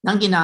咱今仔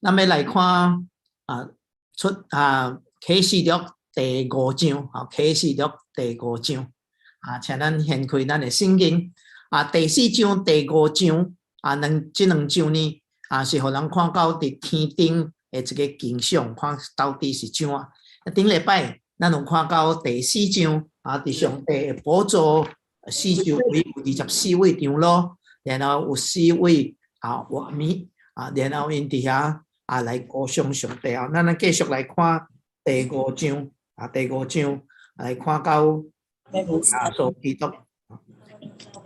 咱欲來看啊出啊啟示錄第五章，啊啟示錄第五章啊，請咱掀開咱的聖經啊，第四章、第五章啊，這兩章呢啊，是予人看到佇天頂的一个景象，看到底是怎啊？頂禮拜咱有看到第四章啊，佇上帝的寶座四周圍有24位長老，然後有四位啊活物啊，然後𪜶佇遐啊來歌頌上帝啊。咱來繼續來看第五章啊，第五章來看到耶穌基督。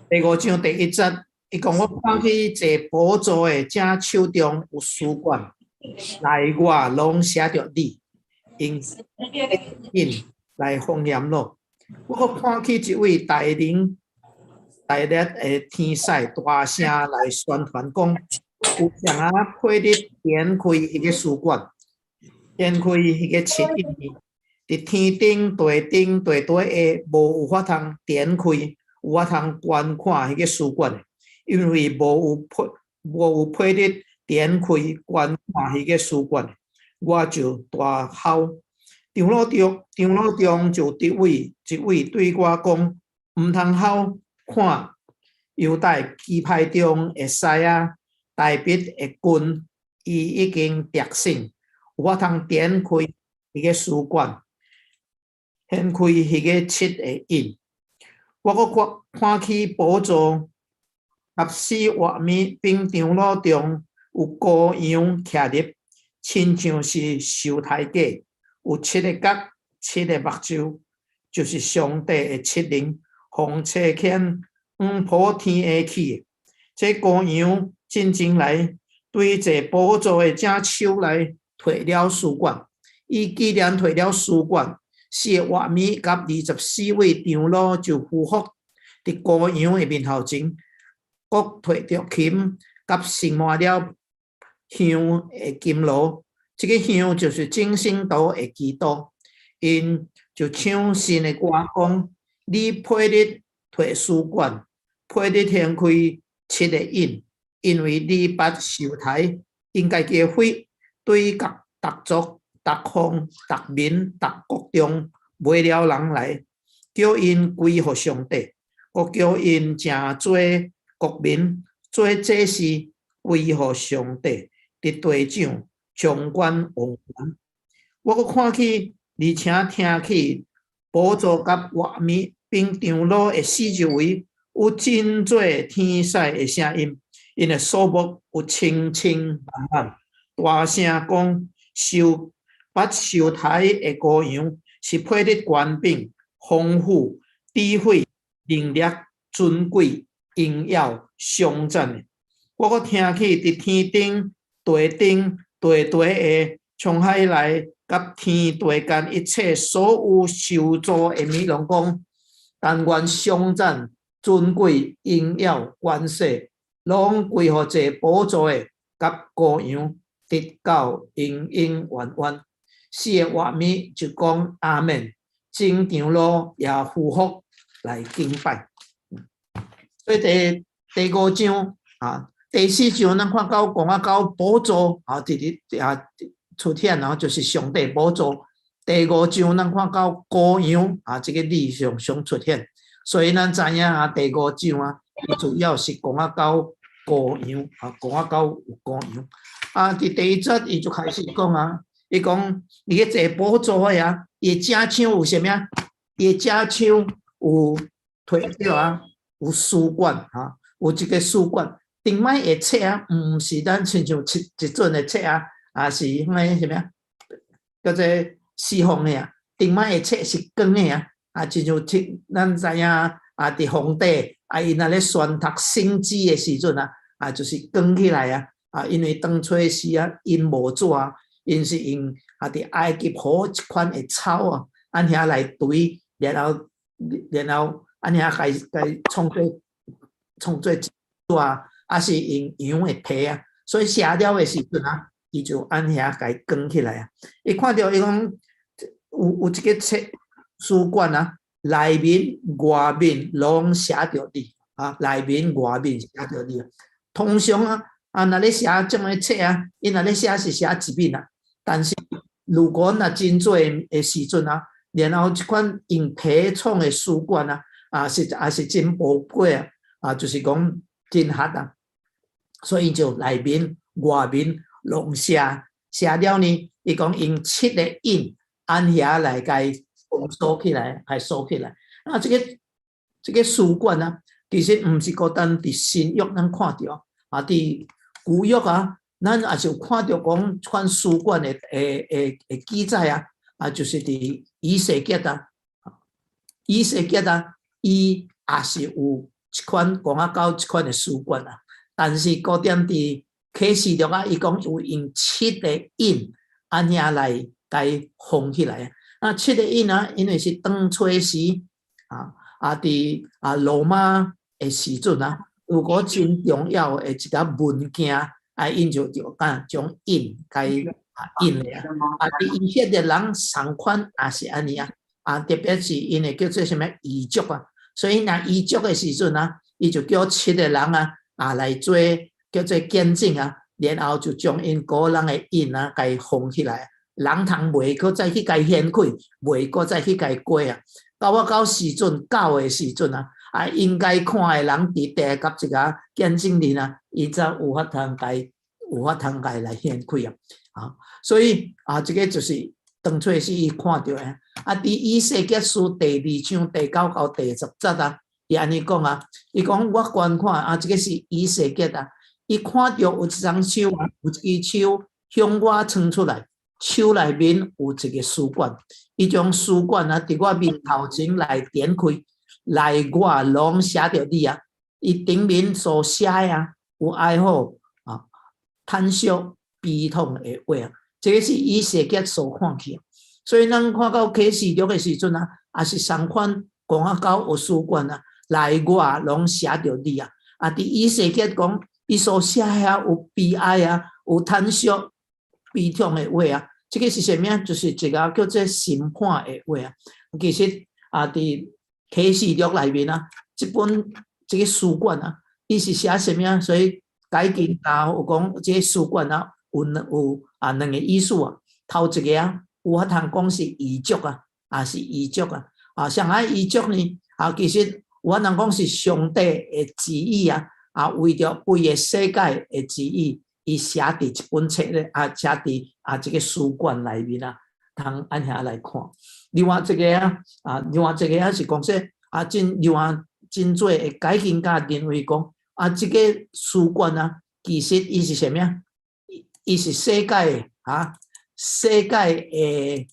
第五章第一節，伊講我看見坐寶座的正手中有書卷，內外攏寫著字，用印來封嚴咯。我閣看見一位大能大力的天使大聲來宣傳講，有誰仔配得展開彼个書卷，展開彼个七印。佇天頂、地頂、地底下，無有法通展開，有法通觀看彼个書卷的，因為無有配得展開觀看彼個書卷的，我就大哭。長老中就一位對我講：毋通哭，看猶大支派中的獅仔，大衛的根，伊已經得勝，有法通展開彼个書卷，掀開彼个七个印。我閣看見寶座佮四活物並長老中有羔羊徛立，親像是受刣過，有七个角、七个目睭，就是上帝的七靈，奉差遣往普天下去的。這羔羊進前來，對坐寶座的正手來提了書卷。伊既然提了書卷，四个活物佮24位長老就俯伏佇羔羊的面頭前，各提著琴佮盛滿了香的金爐。這个香就是眾聖徒的祈禱。𪜶就唱新的歌講：你配得提書卷，配得掀開七个印，因為你捌受刣，用家己的血對各逐族、逐方、逐民、逐國中買了人來，叫𪜶歸予上帝，閣叫𪜶成做國民，做祭司，歸予上帝，佇地上掌管王權。我閣看見，而且聽見寶座佮活物並長老的四周圍有真濟天使的聲音，𪜶的數目有千千萬萬，大聲講：捌受刣的羔羊是配得權柄、豐富、智慧、能力、尊貴、榮耀、頌讚的。我閣聽見佇天頂、地頂、地底下、滄海內佮天地間一切所有受造的物攏講：但願頌讚、尊貴、榮耀、權勢，攏歸予坐寶座的佮羔羊，直到永永遠遠。四个活物就講阿們，眾長老也俯伏來敬拜。所以第五章啊，第四章咱看到講啊到寶座啊，佇佇啊出現然後就是上帝寶座。第五章咱看到羔羊啊，這个字常常出現，所以咱知影啊，第五章啊，伊主要是講啊到羔羊啊，講啊到有羔羊。啊，佇第一節伊就開始講啊，伊講伊咧坐寶座的啊，伊的正手有啥物啊？伊的正手有提著啊，有書卷啊，有一个書卷。頂擺的冊啊，毋是咱親像一陣的冊啊，啊是彼个啥物啊？叫做四方的啊。頂擺的冊是卷的啊，啊，親像咱知影啊，佇皇帝啊，𪜶若咧宣讀聖旨的時陣啊，啊，就是捲起來啊，啊，因為當初時啊，𪜶無紙啊，𪜶是用啊佇埃及河一款的草啊，按遐來堆，然後按遐共創作紙啊，啊是用羊的皮啊，所以寫了的時陣啊，伊就按遐共捲起來啊。伊看著伊講有一个冊書卷啊，內面外面攏寫著字啊，內面外面寫著字。通常啊，啊，若咧寫這種冊啊，𪜶若咧寫是寫一面啊，但是如果若真濟的時陣啊，然後這款用皮創的書卷啊，啊是也是真寶貴啊，啊就是講真合啊，所以就內面外面攏寫寫了呢，伊講用七個印按遐來共封鎖起來，共鎖起來。啊，這個書卷啊，其實毋是孤單佇新約咱看著，啊，佇舊約啊，咱也是有看著講這款書卷的記載啊，啊，就是佇以西結啊，以西結啊，伊也是有這款講啊到這款的書卷啊，但是古點佇啟示錄啊，伊講有用七個印按遐來共封起來啊。那七個印啊，因為是當初時啊，佇啊羅馬的時陣啊，有個真重要的一個文件，啊，𪜶就啊將印共啊印咧啊。啊，佇以色列人仝款也是按呢啊，啊，特別是𪜶會叫做啥物異族啊，所以若異族的時陣啊，伊就叫七個人啊啊來做叫做見證啊，然後就將𪜶個人的印啊共封起來，人通袂閣再去共掀開，袂閣再去共過啊。到我到時陣到的時陣啊，啊應該看的人佇地佮一個見證人啊，伊才有法通共有法通共來掀開啊。啊，所以啊，這個就是當初是伊看著的。啊，佇以西結書第二章第九到第十節啊，伊按呢講啊，伊講我觀看啊，這個是以西結啊，伊看著有一叢樹啊，有一支樹向我伸出來，手內面有一個書卷，伊將書卷啊，佇我面頭前來展開，內外攏寫著字啊，伊頂面所寫的啊，有哀號啊、嘆息、悲痛的話啊，這個是以西結所看見。所以咱看到啟示錄的時陣啊，也是仝款講啊到有書卷啊，內外攏寫著字啊。啊，佇以西結講，伊所寫遐有悲哀啊，有嘆息、悲痛的話啊。這個是啥物啊？就是一個叫做審判的話啊。其實啊，佇啟示錄內面啊，這本這個書卷啊，伊是寫啥物啊？所以解經家有講，這個書卷啊，有有啊兩個意思啊。頭一個啊，有法通講是遺囑啊，啊是遺囑啊。啊，啥個遺囑呢？啊，其實有法通講是上帝的旨意啊，啊，為著規個世界的旨意，伊寫佇這本冊咧，啊，寫佇啊這個書卷內面啊，通按遐來看。另外一個啊，啊，另外一個啊是講說，啊，真另外真濟的解經家認為講，啊，這個書卷啊，其實伊是啥物啊？伊是世界啊，世界的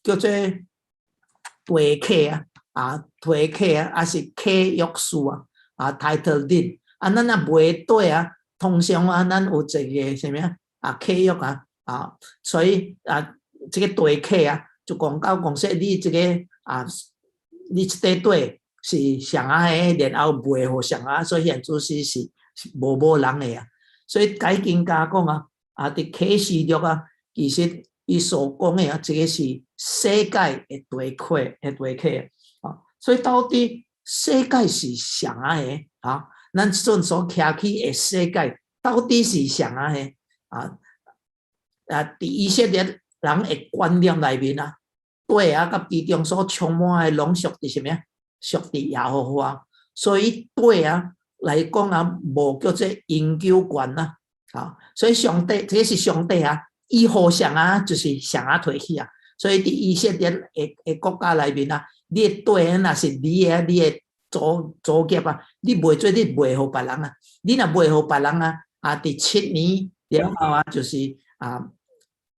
叫做地契啊，啊，地契啊，抑是契約書啊，啊，title deed 啊，咱若賣地啊，通常啊，咱有一個啥物啊？啊，契約啊，啊，所以啊，這個地契啊，就講到講說你這個啊，你這塊地是啥個，然後賣予誰啊，所以現主是是無無人的啊。所以解經家講啊，啊，佇啟示錄啊，其實伊所講的啊，這個是世界的地契的地契啊。所以到底世界是啥個啊？咱這陣所徛起的世界到底是啥個啊？啊，佇以色列人的觀念內面啊，地啊，佮其中所充滿的攏屬佇啥物啊？屬佇耶和華。所以地啊來講啊，無叫做永久權啊。啊，所以上帝，這個是上帝啊，伊予誰啊，就是誰啊提去啊。所以佇以色列的國家內面啊，你的地若是你的，你的祖業啊，你袂做你賣予別人啊。你若賣予別人啊，啊，佇七年了後啊，就是啊，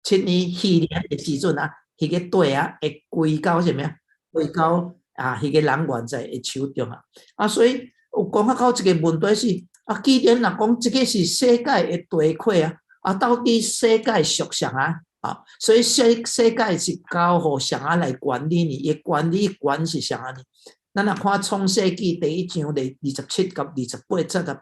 七年禧年的時陣啊，彼個地啊會歸到啥物啊？歸到啊，彼個人原在的手中啊。啊，所以有講到一個問題是，啊，既然若講這個是世界的地契啊，啊，到底世界屬誰啊？啊，所以世界是交予誰啊來管理呢？伊管理權是啥呢？咱若看創世紀第一章第27及28節啊，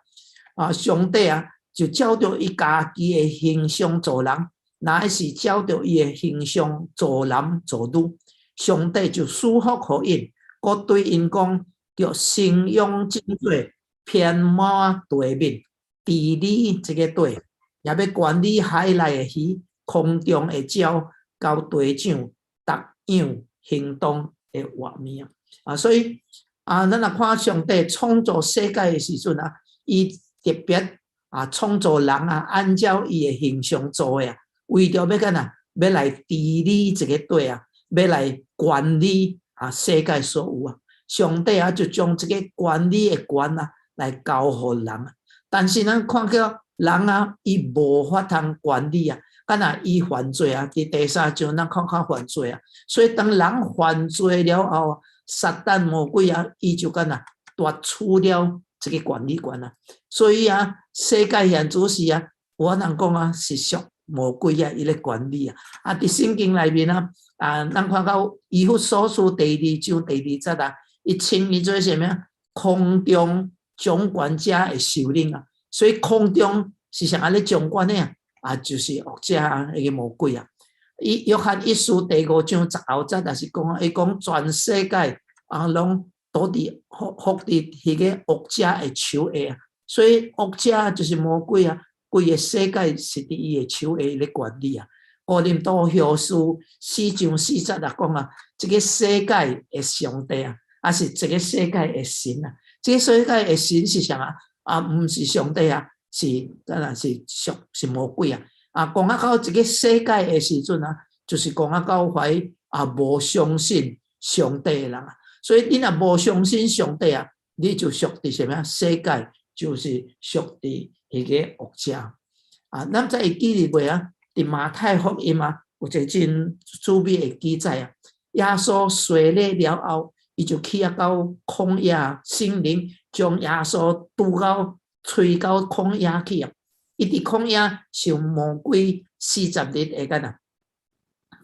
啊，上帝啊就照著伊家己的形象造人，乃是照著伊的形象造男造女，上帝就賜福予𪜶，閣對𪜶講，著生養眾多，遍滿地面，治理這个地，也欲管理海內的魚、空中的鳥、佮地上逐樣行動的活物啊！啊，所以啊，咱若看上帝創造世界的時陣啊，伊特別啊創造人啊，按照伊的形象做的啊，為著欲按怎？欲來治理這个地啊，欲來管理啊世界所有啊。上帝啊，就將這个管理的權啊，來交予人。但是咱看著人啊，伊無法通管理啊，敢若伊犯罪啊，佇第三章咱看較犯罪啊，所以當人犯罪了後，撒旦魔鬼啊，伊就敢若奪取了這个管理權啊。所以啊，世界現此時啊，有人講啊，是屬魔鬼啊，伊咧管理啊。啊，佇聖經內面啊，啊，咱看到以弗所書第二章第二節啊，伊稱伊做啥物啊？空中掌權者的首領啊，所以空中是啥人咧掌管的啊？啊，就是惡者啊，彼个魔鬼啊。伊約翰一書第五章十後節也是講啊，伊講全世界啊，攏都佇伏伏佇彼个惡者的手下啊。所以惡者就是魔鬼啊，規个世界是佇伊的手下咧管理啊。哥林多後書四章四節也講啊，這个世界的上帝啊，抑是這个世界的神啊。這个世界的神是啥啊？啊，毋是上帝啊，是當然是屬是魔鬼啊！啊，講啊到這个世界的時陣啊，就是講啊到懷啊無相信上帝的人啊。所以你若無相信上帝啊，你就屬佇啥物啊？世界就是屬佇彼个惡者啊。咱再會記得袂啊？佇馬太福音啊，有一個真著名的記載啊。耶穌洗禮了後，伊就去啊到曠野，聖靈將耶穌拄到催到曠野去啊。伊佇曠野受魔鬼四十日的敢若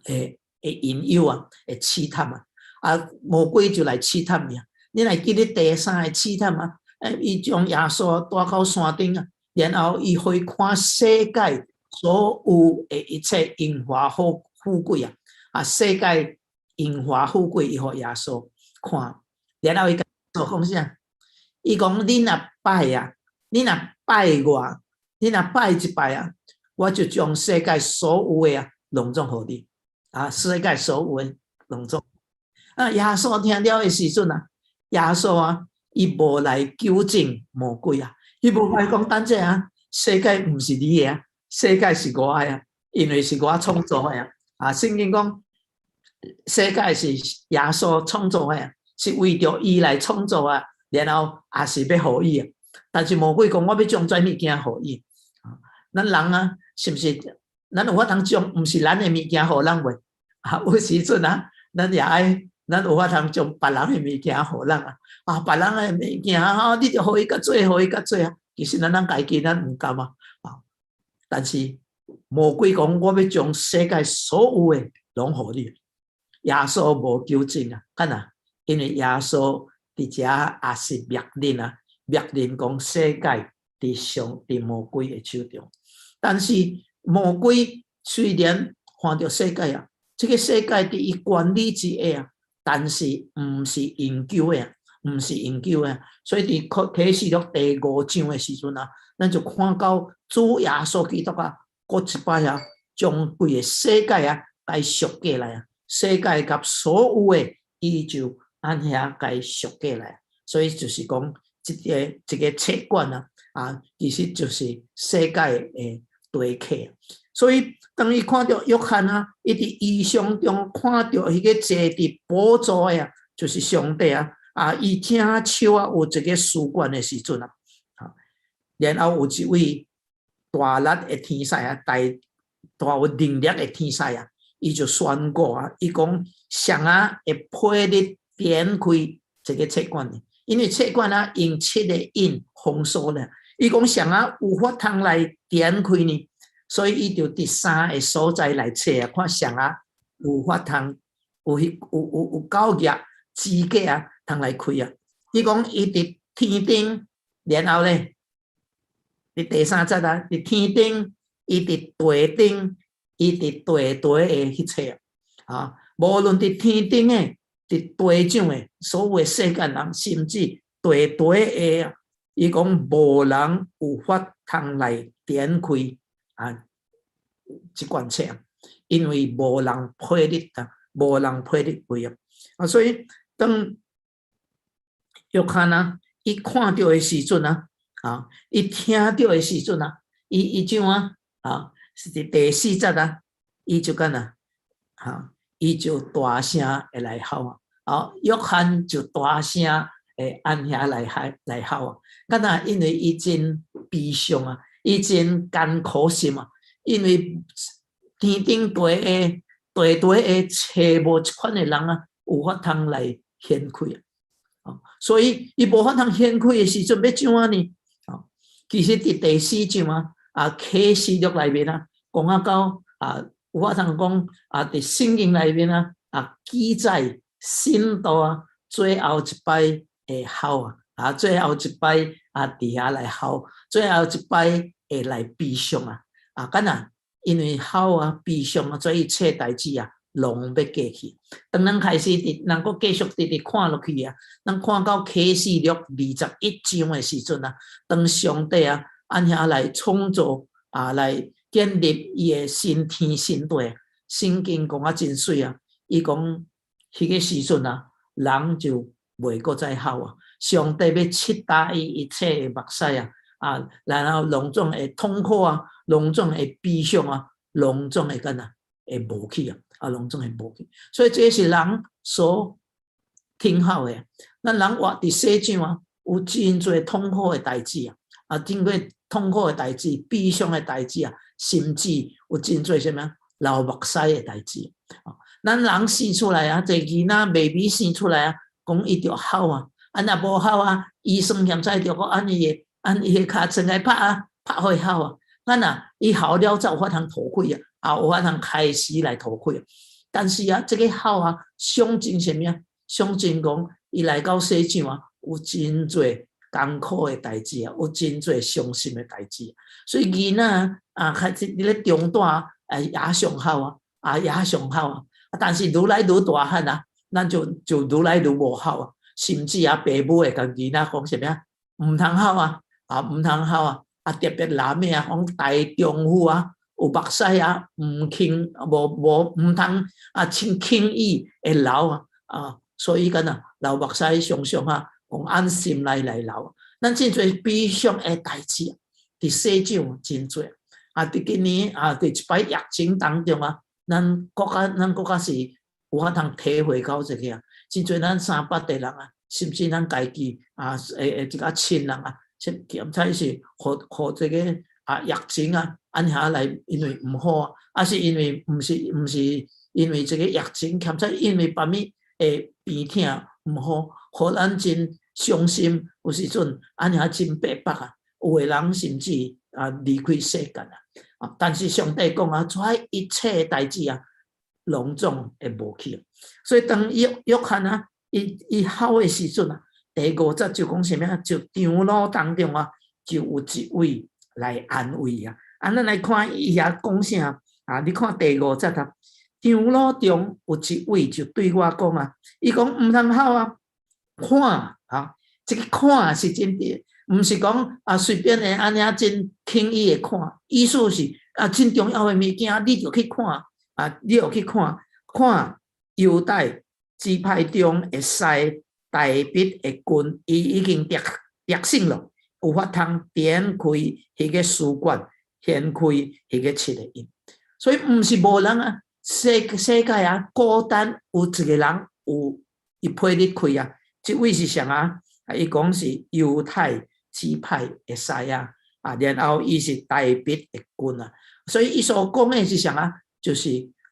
會會引誘啊，會試探啊。啊，魔鬼就來試探伊啊。你若記得第三个試探啊？伊將耶穌帶到山頂啊，然後伊予伊看世界所有的一切榮華富富貴啊，啊，世界榮華富貴，伊予耶穌看，然後伊講啥？伊講你若拜啊，你若拜我，你若拜一拜啊，我就將世界所有的啊，攏總予你啊，世界所有的攏總。啊，耶穌聽了的時陣啊，耶穌啊，伊無來糾正魔鬼啊，伊無來講等者啊，世界毋是你的啊，世界是我的啊，因為是我創造的啊。啊，聖經講世界是耶穌創造的，是為著伊來創造啊，然後也是欲予伊啊。但是魔鬼講，我欲將這物件予伊。咱人啊，是毋是？咱有法通將毋是咱的物件予人袂？啊，有時陣啊，咱也愛，咱有法通將別人的物件予咱啊。啊，別人的物件啊，你著予伊較濟，予伊較濟啊。其實咱咱家己咱毋甘啊。啊，但是魔鬼講，我欲將世界所有的攏予你。耶穌無糾正啊，敢若？因為耶穌佇遮也是默認啊，默認講世界佇上佇魔鬼的手中。但是魔鬼雖然看著世界啊，這个世界佇伊管理之下啊，但是毋是永久的，毋是永久的。所以佇啟示錄第五章的時陣啊，咱就看到主耶穌基督啊，閣一擺啊，將規个世界啊，共贖過來啊，世界佮所有的，伊就按遐共贖過來。所以就是講，這个這个冊卷啊，啊，其實就是世界的地契。所以當伊看著約翰啊，伊佇異象中看著彼個坐佇寶座的啊，就是上帝啊，啊，伊正手啊有一个書卷的時陣啊，然後有一位大力的天使啊，大大有能力的天使啊，伊就宣告啊，伊講誰仔會配得展開這个冊卷呢？因為冊卷啊用七个印封鎖了，伊講誰仔有法通來展開呢？所以伊就佇三个所在來揣啊，看誰仔有法通有彼有有有夠額資格啊，通來開啊。伊講伊佇天頂，然後咧，佇第三節啊，佇天頂，伊佇地頂，伊佇地底下去揣啊。無論佇天頂的，佇地上的，所有的世間人，甚至地底下啊，伊講無人有法通來展開啊這卷冊，因為無人配得啊，無人配得開啊。啊，所以當約翰啊，伊看著的時陣啊，啊，伊聽著的時陣啊，伊伊怎啊？啊，是佇第四節啊，伊就敢若，哈，伊就大聲會來吼啊，啊，約翰就大聲會按遐來喊來吼啊，敢若因為伊真悲傷啊，伊真艱苦心啊，因為天頂地下地底下揣無一款的人啊，有法通來掀開啊，所以伊無法通掀開的時陣，欲怎啊呢？啊，其實佇第四章啊，啊啟示錄內面啊，講啊到啊，有法通講啊，佇聖經內面啊，啊記載信徒啊，最後一擺會吼啊，啊最後一擺啊佇遐來吼，最後一擺會來悲傷啊，啊敢若因為吼啊悲傷啊，所以一切代誌啊，攏欲過去。當咱開始佇，咱閣繼續直直看落去啊，咱看到啟示錄21章的時陣啊，當上帝啊按遐來創造啊，來建立伊的新天新地，聖經講啊真媠啊，伊講彼個時陣啊，人就袂閣再吼啊，上帝欲拭乾伊一切的目屎啊，啊，然後攏總會痛苦啊，攏總會悲傷啊，攏總會敢若會無去啊，啊，攏總會無去。所以這是人所聽候的。咱人活佇世上啊，有真濟痛苦的代誌啊，啊，經過痛苦的代誌、悲傷的代誌啊，甚至有真濟啥物流目屎的代誌。啊，咱人生出來啊，這個囡仔 baby 生出來啊，講伊著吼啊，啊若無吼啊，醫生檢查著閣按伊的按伊的跤床來拍啊，拍予伊吼啊。咱若伊吼了才有法通吐氣啊，啊有法通開始來吐氣。但是啊，這個吼啊，象徵啥物啊？象徵講伊來到世上啊，有真濟艱苦的代誌啊，有真濟傷心的代誌。所以囡仔啊，開始佇咧中大啊，也上吼啊，啊也上吼啊。但是愈來愈大漢啊，咱就就愈來愈無吼啊。甚至啊，爸母會共囡仔講啥物啊？毋通吼啊，啊毋通吼啊！啊特別男的啊，講大丈夫啊，有目屎啊，毋輕無無毋通啊，輕輕易會流啊，啊，所以敢若流目屎常常啊，講按心內來流。咱真濟悲傷的代誌，佇世上真濟啊！佇今年啊，佇一擺疫情當中啊，咱國家咱國家是有法通體會到這個啊。真濟咱三八的人啊，甚至咱家己啊，會會一個親人啊，檢查是予予這個啊疫情啊，按遐來，因為毋好啊，啊是因為毋是毋是因為這個疫情，檢查因為別物的病痛毋好，予咱真傷心，有時陣按遐真逼迫啊，有的人甚至啊離開世間啊。啊，但是上帝講啊，這一切代誌啊，攏總會無去。所以當約約翰啊，伊伊吼的時陣啊，第五節就講啥物啊？就長老當中啊，就有一位來安慰啊。啊，咱來看伊遐講啥啊？你看第五節啊，長老中有一位就對我講啊，伊講毋通吼啊，看啊，這個看是真對，毋是講啊隨便的按呢真輕易的看，意思是啊真重要的物件，你就去看啊，你就去看看猶大支派中的獅大衛的根，伊已經得得勝了，有法通展開彼個書卷，掀開彼個七個印。所以毋是無人啊，世世界啊，孤單有一個人有伊配得開啊。這位是誰啊？啊，伊講是猶大支派的獅啊，啊，然後伊是大衛的根啊。所以伊所講的是啥啊？就是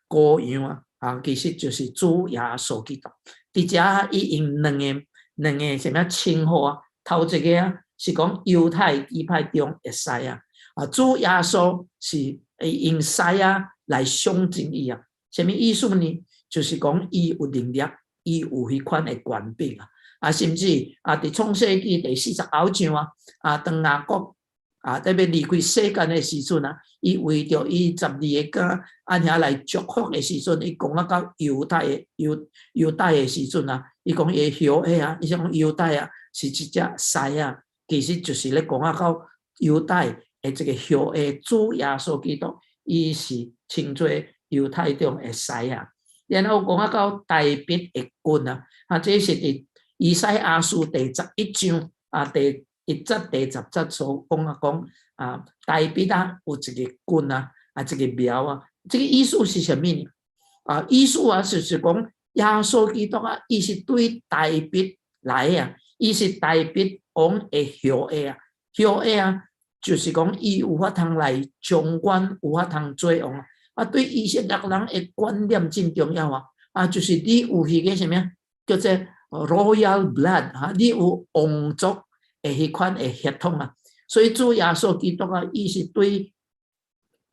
羔羊啊，啊，其實就是主耶穌基督。佇遮伊用兩個兩個啥物稱呼啊？頭一個啊是講猶大支派中的獅啊，啊，主耶穌是會用獅啊來象徵伊啊。啥物意思呢？就是講伊有能力，伊有彼款的權柄啊。啊，甚至啊，佇創世紀第49章啊，啊，當雅各啊，欲離開世間的時陣啊，伊為著伊12個囝按遐來祝福的時陣，伊講啊到猶大的猶猶大的時陣啊，伊講伊的後裔啊，伊講猶大啊是一隻獅啊，其實就是咧講啊到猶大的這个後裔，主耶穌基督，伊是稱做猶太中的賽亞。然後講啊到大衛的根啊，啊，這是佇以賽亞書第11章啊，第1節、第10節所講啊，講啊，大衛啊有一个根啊，啊，這个苗啊，這个意思是啥物呢？啊，意思啊，就是講耶穌基督啊，伊是對大衛來啊，伊是大衛王的後裔啊，後裔啊，就是講伊有法通來掌管，有法通做王啊。啊，對以色列人的觀念真重要啊！啊，就是你有彼个啥物叫做 royal blood 哈，你有王族的彼款的血統啊。所以主耶穌基督啊，伊是對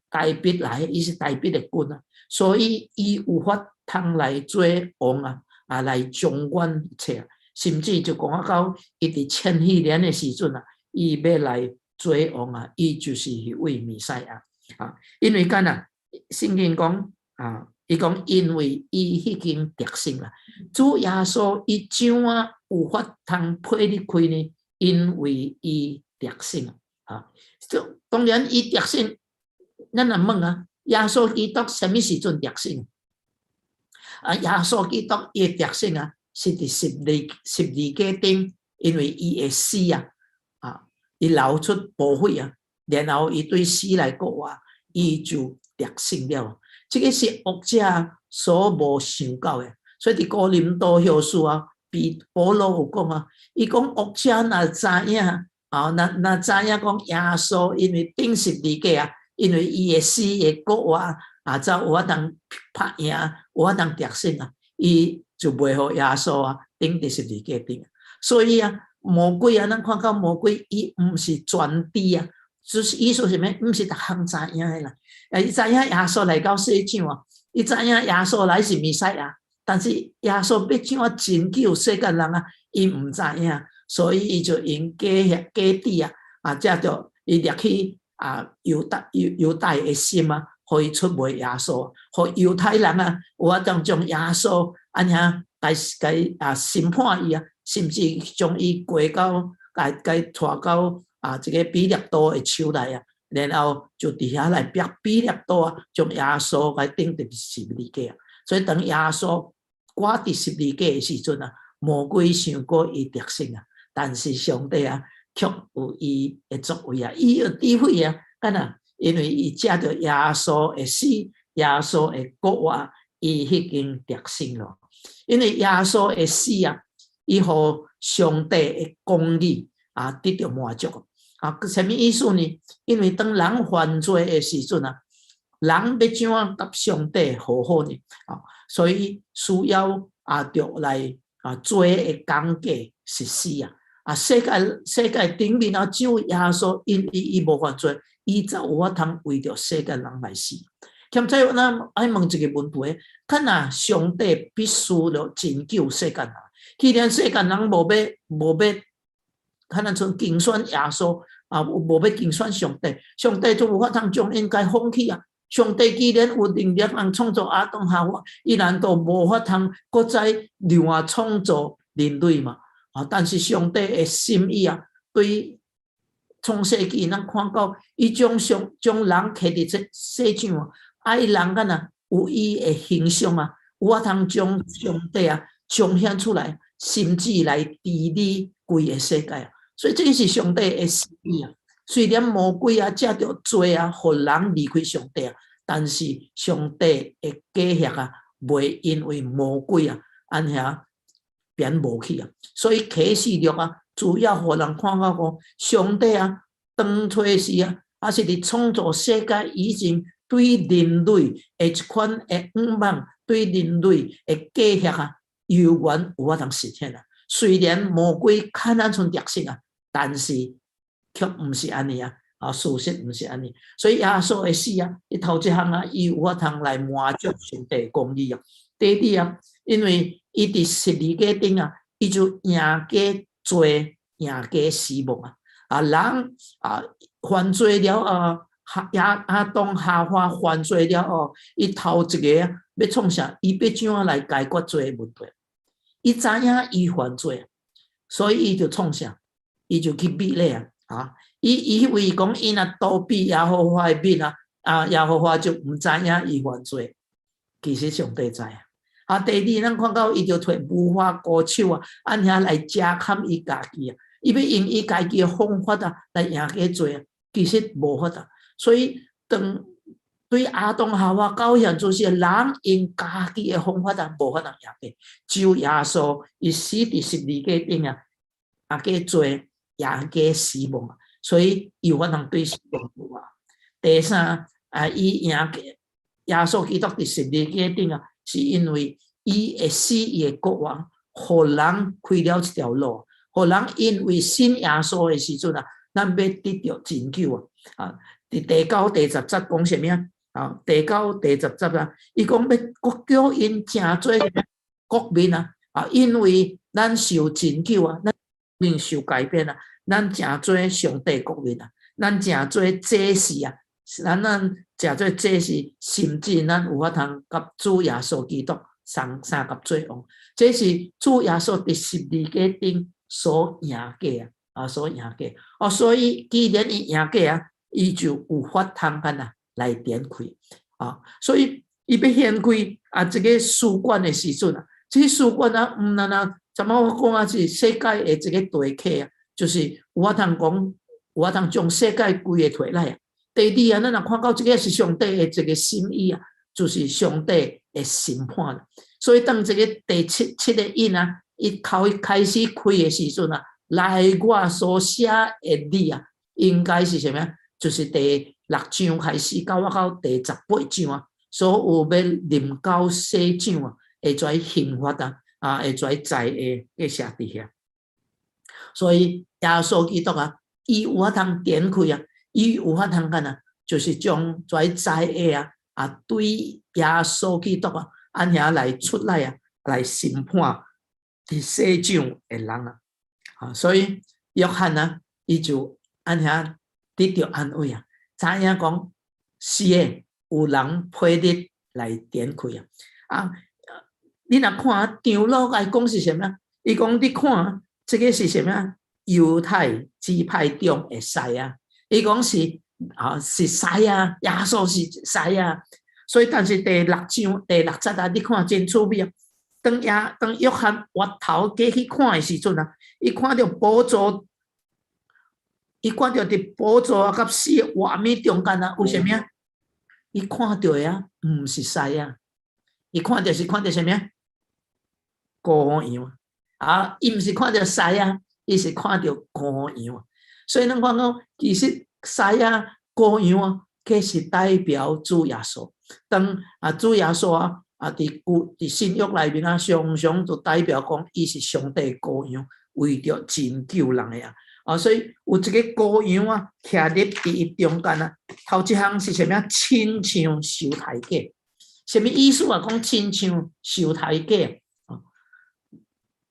大衛來，伊是大衛的根啊，所以伊有法通來做王啊，啊來掌管一切，甚至就講啊到伊佇千禧年的時陣啊，伊欲來做王啊，伊就是彼位彌賽亞啊，因為敢若聖經講啊，伊講因為伊彼經得勝啦，主耶穌伊怎啊有法通批得開呢？因為伊得勝啊，就當然伊得勝，咱若問啊，耶穌基督啥物時陣得勝？啊，耶穌基督伊得勝啊，是佇十字架頂，因為伊的死啊，啊，伊流出寶血啊，然後伊對死來復活，伊就得勝了。這个是惡者所無想到的，所以佇哥林多後書啊，彼保羅有講啊，伊講惡者若知影啊，若知影講耶穌因為釘十字架啊，因為伊的死會復活啊，才有法通拍贏，有法通得勝啊，伊就袂予耶穌啊釘佇十字架頂。所以啊，魔鬼啊，咱看到魔鬼，伊毋是全知啊，就是意思是啥物？毋是逐項知影的啦。啊，伊知影耶穌來到世上啊，伊知影耶穌來是彌賽亞，但是耶穌欲怎啊拯救世間人啊，伊毋知影，所以伊就用假假智啊，啊，才著伊掠去啊猶大的心啊，予伊出賣耶穌，予猶太人啊，有法當將耶穌按呢共共啊審判伊啊，甚至將伊過到共共帶到啊這个彼拉多的手內啊，然後就佇遐來逼彼拉多啊，將耶穌共釘佇十字架。所以當耶穌掛佇十字架的時陣啊，魔鬼想過伊得勝啊，但是上帝啊，卻有伊的作為啊，伊有智慧啊，敢若因為伊藉著耶穌的死，耶穌的復活，伊彼經得勝咯。因為耶穌的死啊，伊予上帝的公義啊得著滿足啊。啥物意思呢？因為當人犯罪的時陣啊，人欲怎樣佮上帝和好呢？啊，所以需要啊，著來啊罪的工價是死啊！啊，世界頂面啊，只有耶穌，因為伊無犯罪，伊才有法通為著世間人來死。現在咱愛問一个問題：敢若上帝必須著拯救世間人？既然世間人無欲，可能像競選耶穌啊，無欲競選上帝，上帝就有法通將𪜶共放棄啊！上帝既然有能力通創造亞當夏娃，伊難道無法通閣再另外創造人類嗎？啊！但是上帝的心意啊，對創世記咱看到，伊將上將人揢佇這世上啊，愛人敢若有伊的形象啊，有法通將上帝啊彰顯出來，甚至來治理規个世界啊！所以這个是上帝的心意啊。雖然魔鬼啊藉著罪啊，予人離開上帝啊，但是上帝的計劃啊，袂因為魔鬼啊按呢變無去啊。所以啟示錄啊，主要予人看到講，上帝啊，當初時啊，抑是佇創造世界以前，對人類的一款的願望，對人類的計劃啊，猶原有法通實現啊。雖然魔鬼較難賰得勝啊，但是卻毋是按呢啊！啊，事實毋是按呢，所以耶穌的死啊，伊頭一項啊，伊有法通來滿足上帝公義啊。第二啊，因為伊佇十字架頂啊，伊就贏過罪，贏過死亡啊！啊，人啊犯罪了後，亞亞當夏娃犯罪了後，伊頭一个啊，欲創啥？伊欲怎樣來解決罪的問題？伊知影伊犯罪，所以伊就創啥？伊就去美麗啊！啊，伊以為講伊若逃避耶和華的面啊，啊耶和華就毋知影伊犯罪。其實上帝知啊。啊，第二，咱看到伊就揣無花果樹啊，按遐來遮蓋伊家己啊，伊欲用伊家己的方法啊來贏過罪啊，其實無法度。所以當對亞當夏娃到現就是人用家己的方法啊，無法度贏過。只有耶穌伊死佇十字架頂啊，啊過罪贏過死亡啊，所以伊有法通對死亡有啊。第三啊，伊贏過耶穌基督佇十字架頂啊，是因為伊的死，伊的復活，予人開了一條路，予人因為信耶穌的時陣啊，咱欲得著拯救啊！啊，佇第九、第十節講啥物啊？啊，第九、第十節啊，伊講欲閣叫𪜶成做國民啊！啊，因為咱受拯救啊，咱命受改變啊，咱成做上帝國民啊，咱成做祭司啊，咱成做祭司，甚至咱有法通佮主耶穌基督相相佮做王。這是主耶穌佇十字架頂所贏過啊，啊，所贏過。哦，所以既然伊贏過啊，伊就有法通按怎來展開啊，所以伊欲掀開啊，這个書卷的時陣啊，這个書卷啊，毋但若怎麼講啊？是世界的這个地契啊，就是有法通講，有法通將世界規个提來啊。第二啊，咱若看到這个是上帝的一个心意啊，就是上帝的審判。所以當這个第七七个印啊，伊開始開的時陣啊，來我所寫的字啊，應該是啥物啊？就是第六章開始到我到第十八章啊，所有欲臨到世長啊，會跩刑罰啊，啊會跩災禍會寫佇遐。所以耶穌基督啊，伊有法通展開啊，伊有法通按怎，就是將跩災禍啊，啊對耶穌基督啊，按遐來出來啊，來審判佇世上的人啊。啊，所以約翰啊，伊就按遐得著安慰啊，知影講是的，有人配得來展開啊。啊，你若看長老來講是啥物？伊講你看，這个是啥物？猶太支派中的獅啊，伊講是啊是獅啊，耶穌是獅啊。所以，但是第六章第六節啊，你看真趣味啊。當約翰回頭過去看的時陣啊，伊看著寶座，伊看著佇寶座啊，佮四个活物中間啊，有啥物啊？伊看著的啊，毋是獅啊，伊看著是看著啥物啊？羔羊啊！伊毋是看著獅啊，伊是看著羔羊。所以咱看講，其實獅啊、羔羊啊，其實代表主耶穌。當啊主耶穌啊啊佇舊佇新約內面啊，常常就代表講，伊是上帝羔羊，為著拯救人的啊。啊，所以有一個羔羊啊，徛立佇伊中間啊。頭一項是啥物啊？親像受刣過，啥物意思啊？講親像受刣過啊。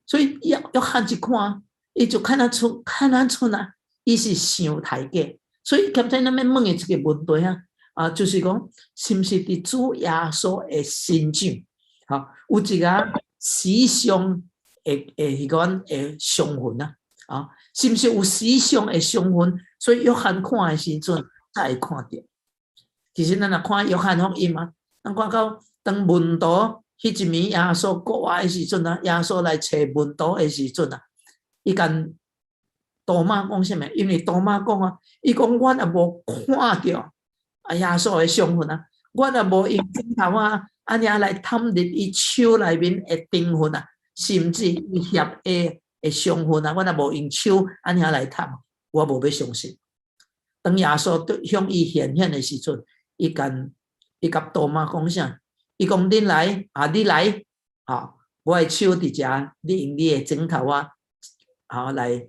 所以約約翰一看，伊就看得出，看得出啊，伊是受刣過。所以剛才咱欲問的這個問題啊，啊，就是講，是毋是佇主耶穌的身上，吼，有一个死傷的的彼款的傷痕啊？啊，是毋是有死傷的傷痕？所以約翰看的時陣才會看著。其實咱若看約翰福音啊，咱看到當門徒彼一暝耶穌復活的時陣啊，耶穌來揣門徒的時陣啊，伊共多馬講啥物？因為多馬講啊，伊講我若無看著啊耶穌的傷痕啊，我若無用指頭啊，按呢來探入伊手內面的釘痕啊，甚至伊脅下的傷痕啊，我若無用手按呢來探，我無欲相信。當耶穌對向伊顯現的時陣，伊共多馬講啥？伊講恁來啊，你來啊，我的手佇遮，你用你的指頭啊，啊來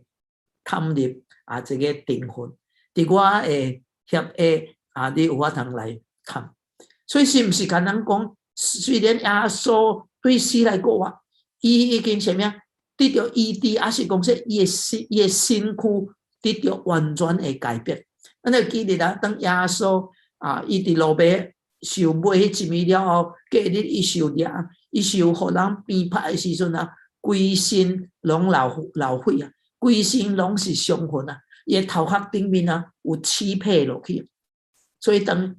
探入啊這个釘痕，佇我的脅下啊，你有法通來探。所以是毋是共咱講？雖然耶穌對死來復活，伊已經啥物啊？得著醫治，抑是講說伊的身軀得著完全的改變。咱會記得啊，當耶穌啊，伊佇路邊受賣彼一暝了後，隔日伊受掠，伊受予人鞭拍的時陣啊，規身攏流流血啊，規身攏是傷痕啊。伊的頭殼頂面啊有刺劈落去，所以當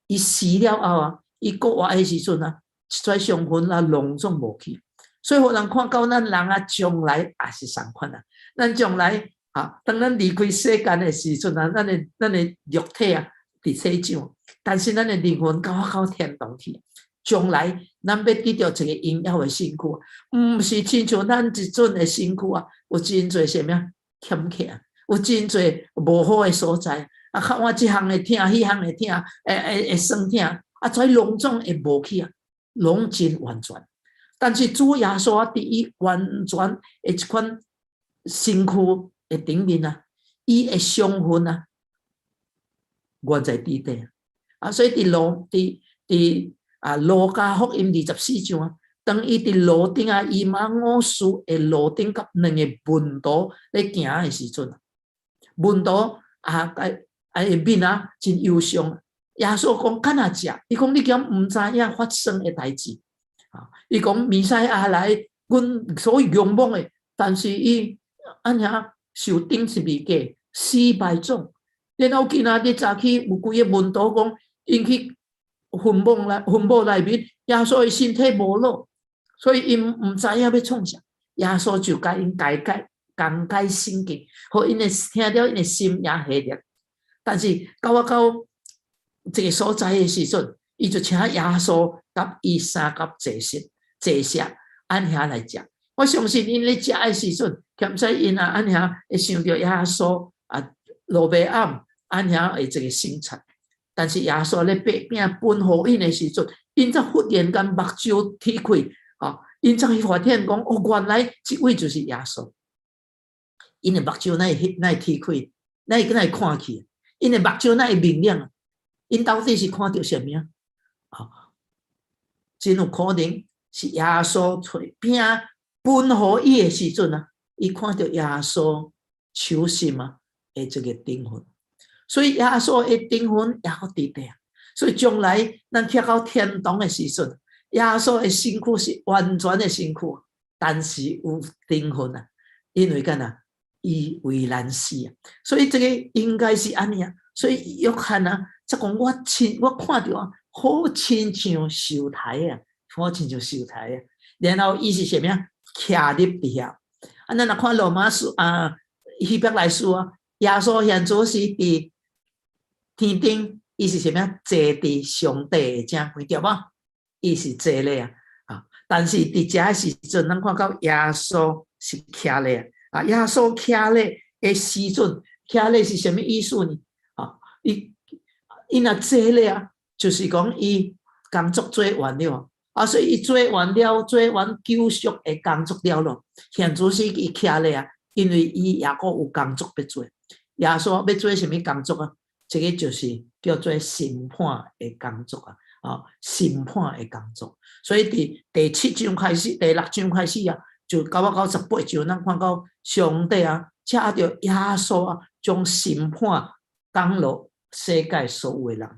伊死了後啊，伊復活的時陣啊，這傷痕啊攏總無去。所以予人看到咱人啊，將來也是仝款啊。咱將來啊，當咱離開世間的時陣啊，咱的肉體啊佇世上，但是咱的靈魂到天堂去。將來咱欲得著一个榮耀的身軀，毋是親像咱這陣的身軀啊，有真濟啥物啊欠缺，有真濟無好的所在啊，較晚這項會疼，彼項會疼，會酸疼，啊，這攏總會無去啊，攏真完全。但是主耶穌佇伊完全的這款身軀的頂面啊，伊的傷痕啊，懸在佇底啊，所以佇路佇佇啊，路加福音24章啊，當伊佇路頂啊，以馬忤斯的路頂，佮兩个門徒咧行的時陣，門徒啊，啊面啊真憂傷。耶穌講敢若食，伊講你敢毋知影發生的代誌啊？伊講彌賽亞來，阮所仰望的，但是伊按遐受釘十字架，死埋葬。然後今仔日早起有幾个門徒講，𪜶去墳墓內面，耶穌的身體無落，所以𪜶毋知影欲創啥。耶穌就共𪜶解解講解聖經，予𪜶的聽了𪜶的心也下涼。但是到我到這个所在的時陣，伊就請耶穌佮伊相佮坐席坐下，按遐來食。我相信𪜶咧食的時陣，兼且𪜶啊按遐會想著耶穌啊，路尾暗按遐會這个省察。但是耶穌咧擘餅分予𪜶的時陣，𪜶才忽然間目睭鐵開，啊！𪜶才去發現講，哦，原來這位就是耶穌。𪜶的目睭哪會哪會鐵開，哪會看去？𪜶的目睭哪會明亮？𪜶到底是看著啥物啊？啊，真有可能是耶穌揣餅分予伊的時陣啊，伊看著耶穌手心啊，的這个釘痕。所以耶穌的釘痕猶閣佇底啊！所以將來咱去到天堂的時陣，耶穌的身軀是完全的身軀，但是有釘痕啊，因為干啊，伊為咱死啊！所以這个應該是按呢啊！所以約翰啊，才講我親我看著啊，好親像受刣啊，好親像受刣啊！然後伊是啥物啊？徛立佇遐。啊，咱若看羅馬書啊，希伯來書啊，耶穌現在是佇天頂，伊是啥物啊？坐佇上帝的正邊，對無？伊是坐咧啊！啊，但是佇遮時陣，咱看到耶穌是徛咧啊！耶穌徛咧的時陣，徛咧是啥物意思呢？啊，伊若坐咧啊，就是講伊工作做完了啊，所以伊做完了，做完救贖的工作了咯。現在是伊徛咧啊，因為伊猶閣有工作欲做。耶穌欲做啥物工作啊？這个就是叫做審判的工作啊！啊，審判的工作。所以佇第七章開始，第六章開始啊，就到我到18章，咱看到上帝啊，藉著耶穌啊，將審判降落世界所有的人。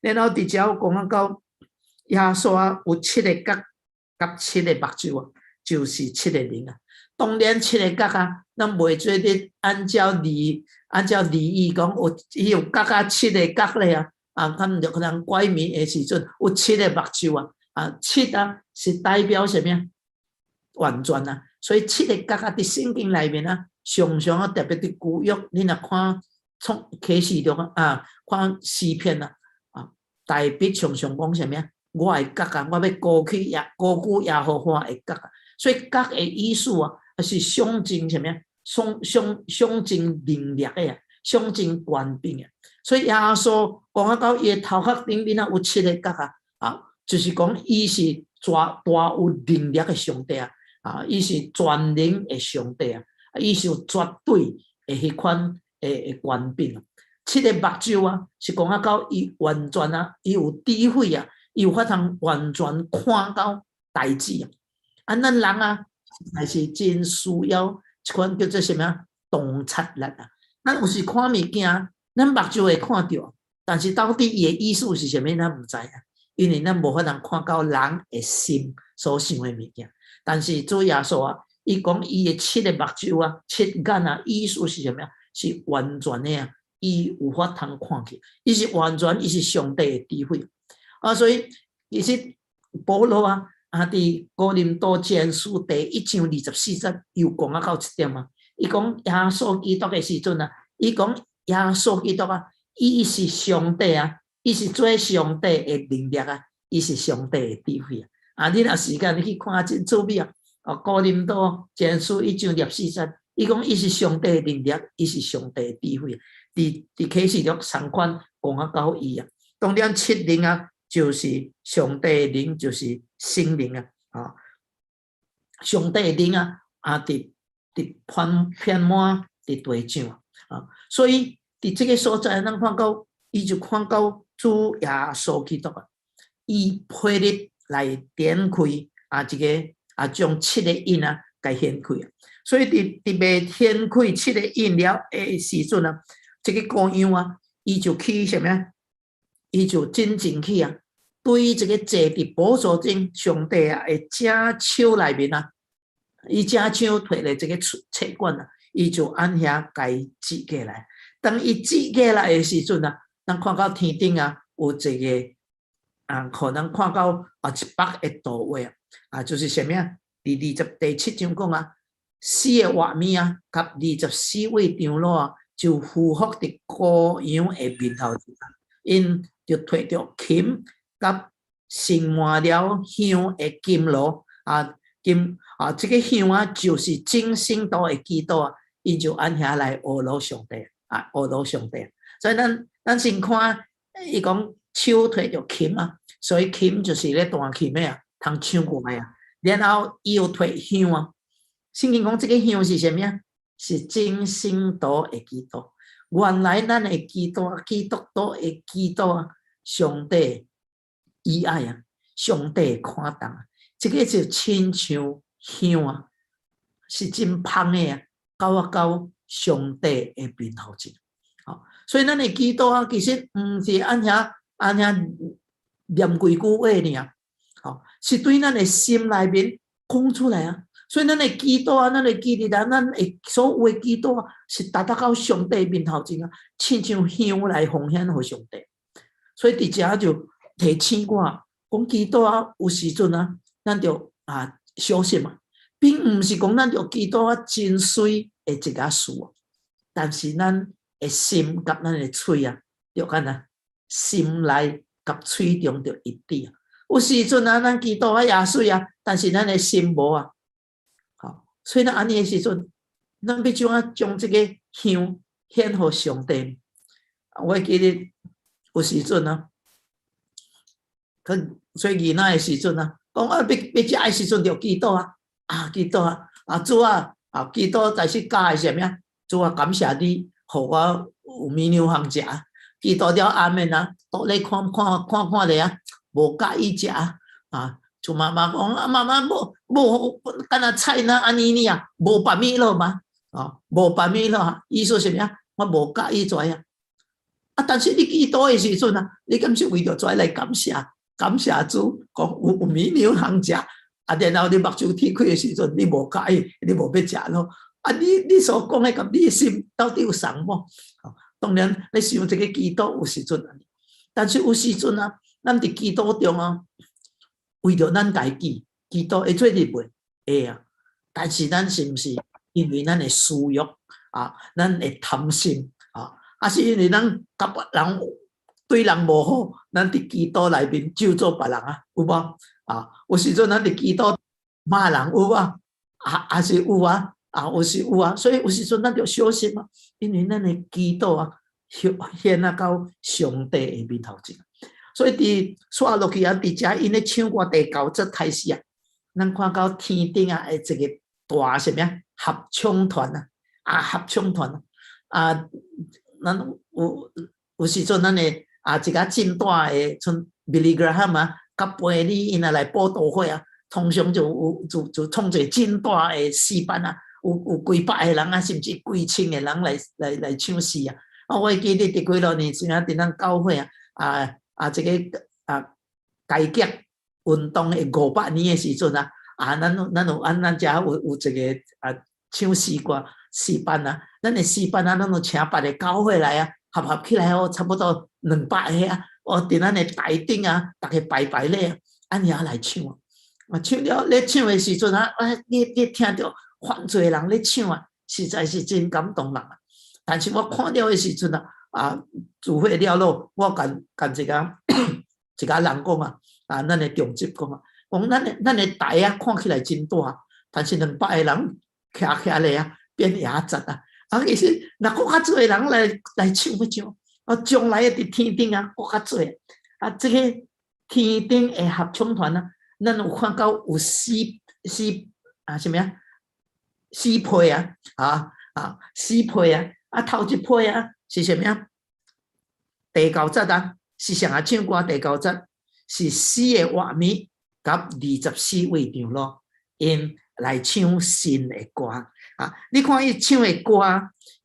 然後佇遮有講到耶穌啊，有七个角佮七个目睭啊，就是七个靈啊。當然七个角啊，咱袂做得按照字義講，有伊有角啊，七个角咧啊，啊，敢就可能拐迷的時陣有七个目睭啊，啊，七啊是代表啥物啊？完全啊，所以七個角啊，佇聖經內面啊，常常啊特別佇舊約，你若看創啟示錄啊，看詩篇啊，啊，大衛常常講啥物啊？我的角啊，我欲高舉耶高舉耶和華的角啊，所以角的意思啊，是象徵啥物啊？象徵能力的啊，象徵權柄啊。所以耶穌講啊到伊的頭殼頂面啊有七个角啊，啊，就是講伊是大大有能力的上帝啊，啊，伊是全能的上帝啊，伊是有絕對的彼款的權柄啊。七个目睭啊，是講啊到伊完全啊，伊有智慧啊，伊有法通完全看到代誌啊。啊，咱人啊，還是真需要一款叫做啥物啊？洞察力啊。咱有時看物件，咱目睭會看著，但是到底伊的意思是啥物，咱毋知影，因為咱無法通看到人的心所想的物件。但是主耶穌啊，伊講伊的七个目睭啊，七眼啊，意思是啥物啊？是完全的啊，伊有法通看見，伊是完全，伊是上帝的智慧啊。所以其實保羅啊，佇哥林多前書第1章24節又講啊到這點啊。伊講耶穌基督的時陣啊，伊講耶穌基督啊，伊是上帝啊，伊是做上帝的能力啊，伊是上帝的智慧啊。啊，你若時間你去看真趣味啊！哦，哥林多前書一章廿四節，伊講伊是上帝的能力，伊是上帝的智慧。佇啟示錄相款講啊到伊啊，當然七靈啊，就是上帝的靈，就是聖靈啊，啊，上帝的靈啊，佇遍滿佇地上啊，所以佇這个所在，咱看到伊就看到主耶穌基督啊，伊配得來展開啊，這个啊，將七个印啊，共掀開啊。所以佇未掀開七个印了的時陣啊，這个羔羊啊，伊就去啥物啊？伊就進前去啊，對這个坐佇寶座頂上帝啊的正手內面啊，伊正手提咧這个冊卷啊，伊就按遐共接過來。當伊接過來的時陣啊，咱看到天頂啊有一个啊，可能看到啊一幅的圖畫啊，啊就是啥物啊？佇27第7章講啊，四个活物啊，佮24位長老啊，就俯伏佇羔羊的面頭前，𪜶就提著琴佮盛滿了香的金爐啊，金啊，這个香啊，就是眾聖徒的祈禱啊，𪜶就按遐來阿羅上帝啊，阿羅上帝。所以咱先看，伊講手提著琴啊，所以琴就是咧彈琴的啊，通唱歌的啊。然後伊又提香啊，聖經講這个香是啥物啊？是眾聖徒的祈禱。原來咱的祈禱，基督徒的祈禱啊，上帝喜愛啊，上帝看重啊，這个就親像香啊，是真芳的啊，到上帝的面頭前。好，所以咱的祈禱啊，其實毋是按遐按遐念幾句話爾，吼，是對咱的心內面講出來啊。所以咱的祈禱啊，咱的記得啊，咱的所有的祈禱啊，是達到上帝面頭前啊，親像香來奉獻予上帝。所以佇遮就提醒我，講祈禱啊，有時陣啊，咱著啊小心啊，並毋是講咱著祈禱啊真媠的一個事，但是咱的心佮咱的喙啊，著按呢心內佮喙中著一致啊。有時陣啊，咱祈禱啊也媠啊，但是咱的心無啊。好，所以咱按呢的時陣，咱欲怎啊將這个香獻予上帝？我記得有時陣啊，佢所以囡仔的時陣啊，講啊欲欲食的時陣就祈禱啊，啊祈禱啊，啊主啊，啊祈禱但是教的是啥物啊？主啊，感謝你，予我有物兩項食。祈禱了暗暝啊，倒咧看看看看咧啊，無佮意食啊。像媽媽講啊，媽媽無無，敢若菜若按呢爾啊，無別物囉嘛，哦，無別物囉，意思是啥物啊？我無佮意這啊。啊，但是你祈禱的時陣啊，你敢是為著這來感謝感謝主，講有物兩項食，啊，然後你目睭鐵開的時陣，你無佮意，你無欲食囉。啊，你所講的佮你的心到底有相無？當然，你想這个祈禱有時陣，但是有時陣啊，咱佇祈禱中啊，為著咱家己祈禱會做得袂？會啊，但是咱是毋是因為咱的私欲啊，咱的貪心啊，還是因為咱佮別人對人無好，咱佇祈禱內面咒詛別人啊，有無？啊，有時陣咱佇祈禱罵人有無？啊，還是有啊？啊，有時有啊，所以有時陣咱著小心啊，因為咱的祈禱啊，獻啊到上帝的面頭前。所以佇煞落去啊，佇遮𪜶咧唱歌第九節開始啊，咱看到天頂啊，的一个大啥物啊合唱團啊，啊合唱團啊，啊，咱有時陣咱會啊一個真大的，像 Billy Graham 啊，佮陪你𪜶啊來佈道會啊，通常就有就創一個真大的詩班啊，有幾百個人啊，甚至幾千個人來唱詩啊。啊，我會記得佇幾若年前啊，佇咱教會啊，啊，這個啊改革運動的500年的時陣啊，啊，咱有按咱遮有一個啊唱詩歌詩班啊，咱的詩班啊，咱攏請別个教會來啊，合合起來哦，差不多200個啊，哦，佇咱的台頂啊，逐家排排咧啊，按呢來唱啊，啊，唱了咧唱的時陣啊，啊，你聽著遐濟人咧唱啊，實在是真感動人啊。但是我看了的時陣啊，啊，聚會了咯，我共共一个一个人講啊，啊，咱的長執講啊，講咱的台啊，看起來真大，但是200個人徛起來啊，變也雜啊。啊，其實若閣較濟人來來唱欲唱，啊，將來佇天頂啊，閣較濟。啊，這个天頂的合唱團啊，咱有看到有四四啊，啥物啊？四批啊，啊啊，四批啊，啊，頭一批啊是啥物啊？第九節啊，是誰來唱歌？第九節是四个活物佮24位長老，𪜶來唱新的歌啊！你看伊唱的歌，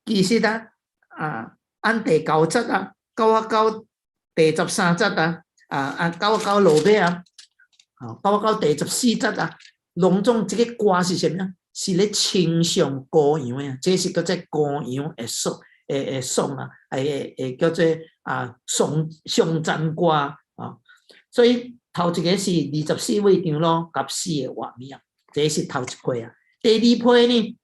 其實啊，啊，按第九節啊，到啊到第13節啊，啊啊，到啊到落尾啊，啊，到啊到第14節啊，攏總這个歌是啥物啊？是咧稱頌羔羊的，這是叫做羔羊的頌，的頌啊，會會叫做啊頌頌讚歌啊。所以頭一个是二十四位長老佮四个活物啊，這是頭一批啊。第二批呢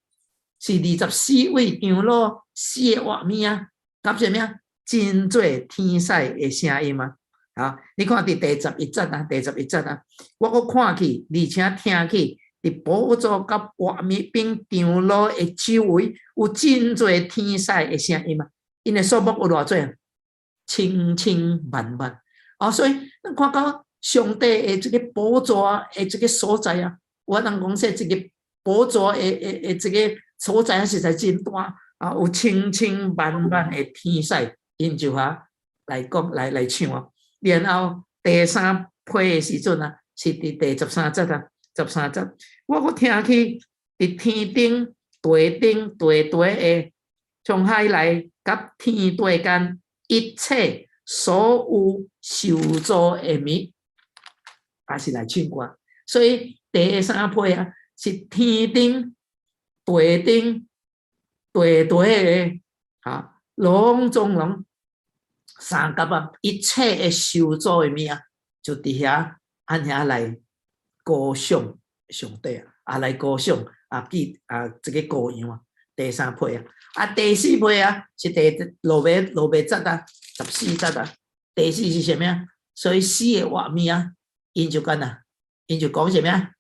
是二十四位長老四个活物啊，佮啥物啊？真濟天使的聲音啊！啊，你看佇第11節啊，第十一節啊，我閣看去，而且聽去，佇寶座佮活物並長老的周圍有真濟天使的聲音啊！𪜶的數目有偌濟啊？千千萬萬啊！所以咱看到上帝的這个寶座的這个所在啊，我通講說這个寶座的這个所在實在真大啊，有千千萬萬的天使，𪜶就遐來講來來唱啊。然後第三批的時陣啊，是佇第13節啊，十三節，我閣聽去佇天頂、地頂、地底的，從海內佮天地間一切所有受造的物，也是來唱歌。所以第三批啊，是天頂、地頂、地底的，哈，攏總攏三甲啊，一切的受造的物啊，就佇遐按遐來歌頌上帝啊，啊來歌頌啊，記啊這个羔羊啊，第三批啊，啊第四批啊，是第落尾落尾節啊，14節啊，第四是啥物啊？所以四个活物啊，𪜶就干啊，𪜶就講啥物啊？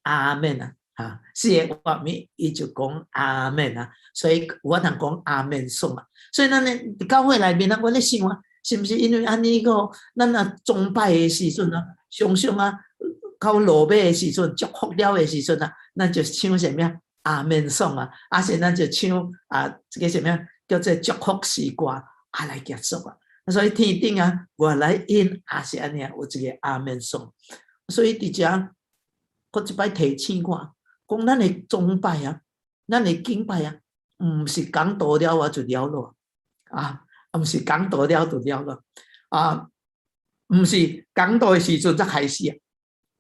阿門啊！哈，四个活物伊就講阿門啊，所以有通講阿門頌啊。所以咱咧教會內面啊，我咧想啊，是毋是因為按呢個，咱啊崇拜的時陣啊，常常啊到落尾的時陣，祝福了的時陣啊，咱就唱啥物啊？阿門頌啊，啊是咱就唱啊，這个啥物啊？叫做祝福詩歌啊來結束啊。所以天頂啊，原來𪜶也是按呢，有一个阿門頌。所以佇遮，閣一擺提醒我，講咱的崇拜啊，咱的敬拜啊，毋是講道了啊就了咯，啊，毋是講道了就了咯，啊，毋是講道的時陣才開始啊，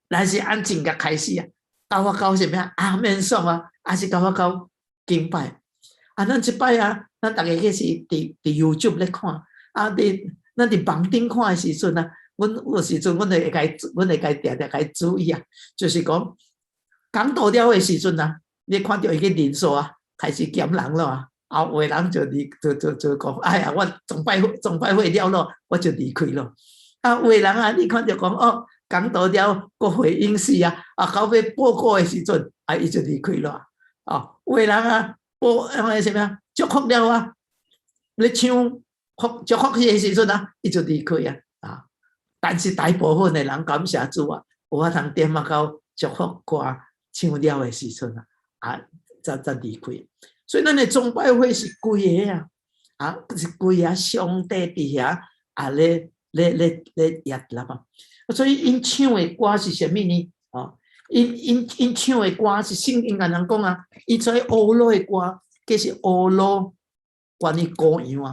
咱是按靜個開始啊，到我到啥物啊？阿門頌啊，還是到我到敬拜？啊，咱這擺啊，咱逐家去是佇佇 YouTube 咧看，啊，佇咱佇網頂看的時陣啊，阮有時陣阮會共阮會共定定共注意啊，就是講講道了的時陣啊，你看著伊個人數啊，開始減人了啊，啊，有的人就離就就就講，哎呀，我崇拜崇拜會了咯，我就離開咯。啊，有的人啊，你看著講哦，講道了，閣回應死啊，啊，到尾報告的時陣，啊，伊就離開咯。啊，有的人啊，報那個啥物啊，祝福了啊，咧唱福祝福的時陣啊，伊就離開啊。啊，但是大部分的人感謝主啊，有法通點啊到祝福歌唱了的時陣啊，啊，才才離開。所以咱的崇拜會是規个啊，啊，是規个上帝佇遐啊咧咧咧咧壓啦嘛。所以𪜶唱的歌是啥物呢？哦，𪜶𪜶𪜶唱的歌是聖經按呢講啊，伊做呵咾的歌，這是呵咾關於羔羊啊，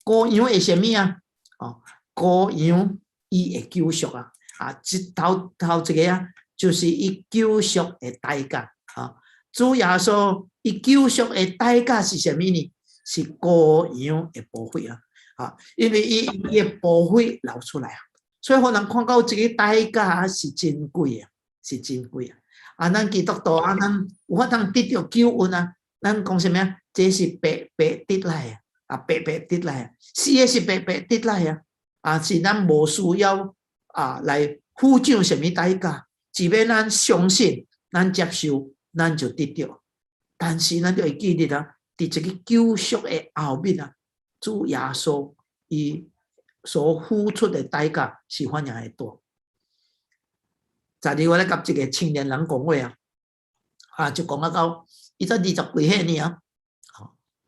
羔羊會啥物啊？哦，羔羊伊會救贖啊，啊，這頭頭一个啊，就是伊救贖的代價啊。主耶穌伊伊救贖的代價是啥物呢？是羔羊的寶血啊！啊，因為伊的寶血流出來啊，所以予人看到這个代價是真貴啊，是真貴啊！啊，咱基督徒啊，咱有法通得著救恩啊！咱講啥物啊？這是白白得來啊！啊，白白得來啊！是的，是白白得來啊！啊，是咱無需要啊來付上啥物代價，只欲咱相信，咱接受，咱就得著。但是咱著會記得啊，佇這个救贖的後面啊，主耶穌伊所付出的代價是遐爾的大。昨日我咧佮一个青年人講話啊，啊就講啊到，伊才二十幾歲爾啊，